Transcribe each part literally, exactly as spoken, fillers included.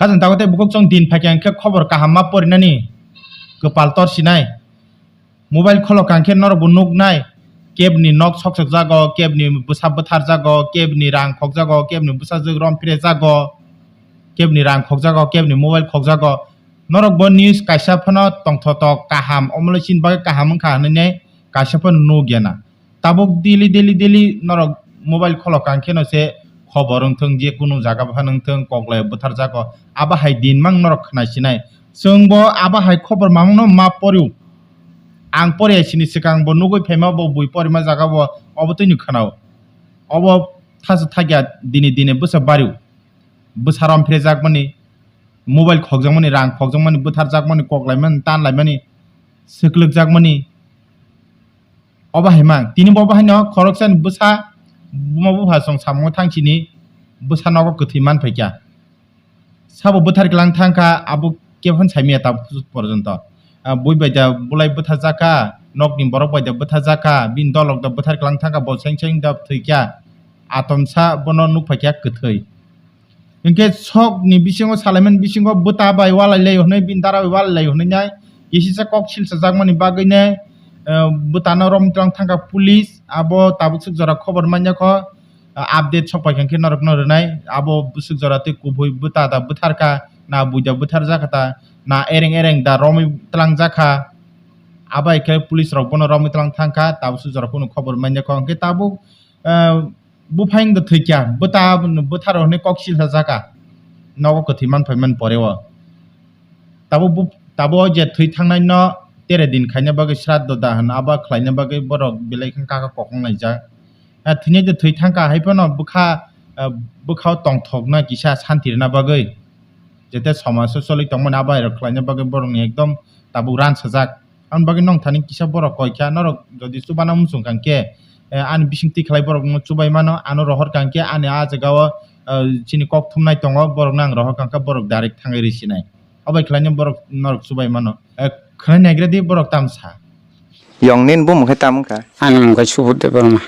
Hajang tago tei bukhuk chwng din phaikha hwnkhe khobor kaham ma porinani kwpal torsinai. Mobile kholo kang khe norok bo nuknai, kebni nok soksok jago, kebni bwsa bwthar jago, kebni rang khok jago, kebni bwsajwk rom phire jago, kebni rang khok jago, kebni mobile khok jago. Norok bo news kaisa phano tongthotok kaham omolai chini bagwi kaham wngkha hwnwi kaisa phano nukya na. Tabuk daily, daily, daily norok mobile kholo kang kheno se khobor wngthung, je kunu jaga phano wngthung, koklai bwthar jago. Abo hai din mang norok khna sinai. Chwng bo abo hai khobor mamungno ma porio. Ang poriya sini swkang bo nugui phaima bo bui porima jaga bo obo twino khwnao. Obo thasa thakya dini dini bwsa bario. Bwsa rom phire jakmani, mobile khokjakmani, rang khokjakmani, bwthar jakmani, koklaimani, tanlaimani, swklwk jakmani. Obo hai mang. Tini bo bo haino khoroksani bwsa buma bupha song samungo thang sini bwsa nogo kwthwi man phaikha. Sabo bwthar klang thangkha, abo kephano saimaya tabuk porjonto. Ah, bui bai da bulai bwtha jakha, nokni borok bai da bwtha jakha, bini dolok da bwthar klang thangkha, bo seng seng da thwikha. Atomsa bono nukphaikha kwthwi. Hinkhe sokni bisingo salaimani bisingo bwta bai walai lai hwnwi, bini dara bai walai lai hwnwi nai kisisa kok silsa jakmani bagwi nai, eh, bwtano romtwlang thangkha police, abo tabuk swk jora khobor manya kho, eh, update sok paikha khe norokno rwnai, abo bwswk jora tei kubui bwta da bwtharkha, na buida bwthar jakha ta, na ereng ereng da romwi twlang jakha, abo hai khe police rok bono romwi twlang thangkha, tabuk swk jora kunu khobor manya kho, hinkhe tabuk, eh, buphang da thwikha, bwta, bwtharo hwnwi kok silsa jakha, nogo kwthwi man phaiman pore o. Tabo bu-, tabo je thwi thangnai no tere din khaina bagwi sraddho da hwn abo khlaina bagwi borok belai khe kaka kokong laijak. A thwinai de thwi thangkha hai phano bwkha, ah, bwkhao tongthokna kisa santi rwna bagwi. Jete somajo choli tongmani abo hai rok khlaina bagwi borokni ekdom tabuk ransajak. Aboni bagwi nong thani kisa borok koi kha norok jodi chubana muchung kha khe, eh, ani bising twi khlai borok no chubai mano, ano rohor kha khe ani ah jaga o, eh, chini kok thumnai tongo borok no ang rohor kha khe borok direct thangwi rwi sinai. Obai khlaina borok norok chubai mano. Eh, khwnai naigra di borok tam sa. Yong nini bumung khe tam wngkha? Ani mung khe Subudh Debbarma.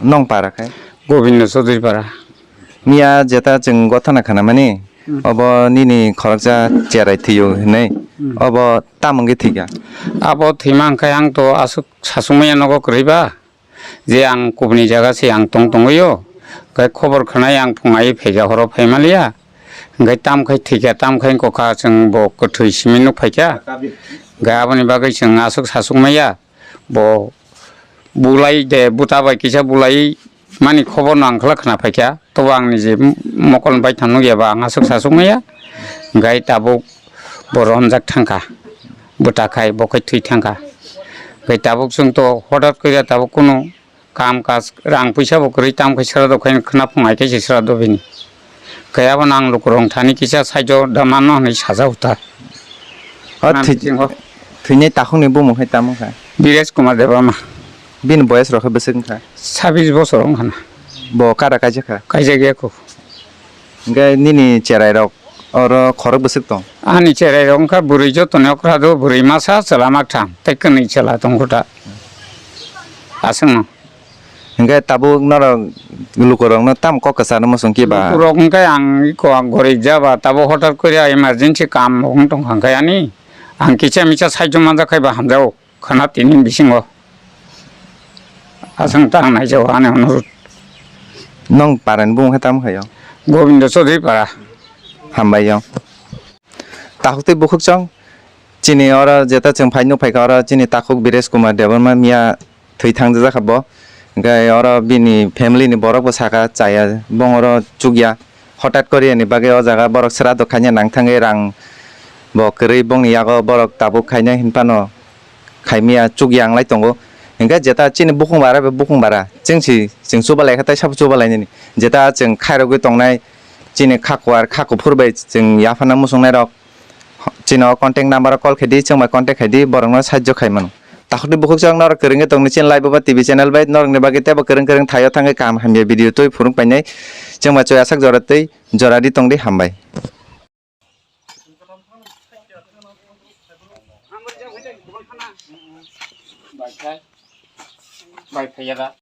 Nong para khe? Gobindo Chaudhary para. Miya jeta chwng gothana khanamani, hmm, obo nini khoroksa cherai thwiyo hinwi. Hmm. Obo tam wngwi thwikha? Abo thwima hwnkhe ang to aswk sasukmaya nogo kwrwi ba. Je ang kubuni jaga se ang tong tongwi o, hwnkhe khobor khwnai ang phung ai phaikha horo phaimaliya, hwnkhe tam khai thwikha, tam khai kokha chwng bo kwthwi simi nuk phaikha, hwnkhe aboni bagwi chwng aswk sasuk maya, bo bulai de buta bai kisa bulai mani khobor no ang khwlak khwna phaikha. Tobo ang niji mokol bai thang nukya ba ang aswk sasuk maya. Gai tabuk bo romjak thangkha. Bwta khai bo khai thwi thangkha. Gai tabuk chwng to hotat khe tabuk kunu kam kaj rang puisa bo kwrwi tam khai sra do khai khwna phung ai khe se sra do bini. Kaya bo nang lukurong thani kisa saijo da mano hwnwi saja uta. O Nang thwi-, bisingo. Thwinai takhukni bumung hai tamo kha? Birej Kumar Debbarma. Bini boyes rok khe bwswk wngkha? Sabis bosor wngkha na. Bo kara kaijak kha? Kaijak ya kho. Hingke nini cherai rok oro khorok bwswk tong? Ani cherai rok wngkha bwrwi jotoni okra do, bwrwi masa chwla maktham tei kwnwi chwla tong kho ta. Aswkno. Hingke tabuk norok lukurokno tamo kok kwcharno muchung kiba? Lukurok hingke ang iko gorik ja ba, tabuk hotat kori emergency kam wng tongkha hingke ani. Ang kisa misa saijo manjak khai ba hamjao, khana tini bisingo. Aswng ta ang naijao ani onurut. Nong parani bumung khe tamo khaio? Gobindo Chaudhary para. Hambai yo. Takhuk tei bukhuk chwng chini oro jeta chwng phai nuk phaikha oro chini takhuk Biresh Kumar Debbarma miya thwi thangjak kha bo. Hingke oro bini family ni borok bo saka chaya bong oro chukya. Hotat kori ani bagwi o jaga borok sra do khaina nang thangwi rang bo kwrwi bongni yago borok tabuk khaina hinphano khaimya chukya wnglai tongo. Hingke jeta chini bukhung bara bai bukhung bara chwng si chwng chubalai kha tai sabo chubalai nini. Jeta chwng khairogwi tongnai chini kha kuar kha kuphur bai chwng yaphana muchungnai rok. Chini o contact number o call khaidi, chwng bai contact khaidi, borok no sahajyo khai mano. Takhuk ni bukhuk chwng norok kwrwngwi tongni chini Live Baba T V channel bai norok ni bagwi teibo kwrwng kwrwng thaio thangwi kaham hamya video twi phunuk painai. Chwng bai chwng asak jora twi jora di tongdi hambai. Bai phai ya da.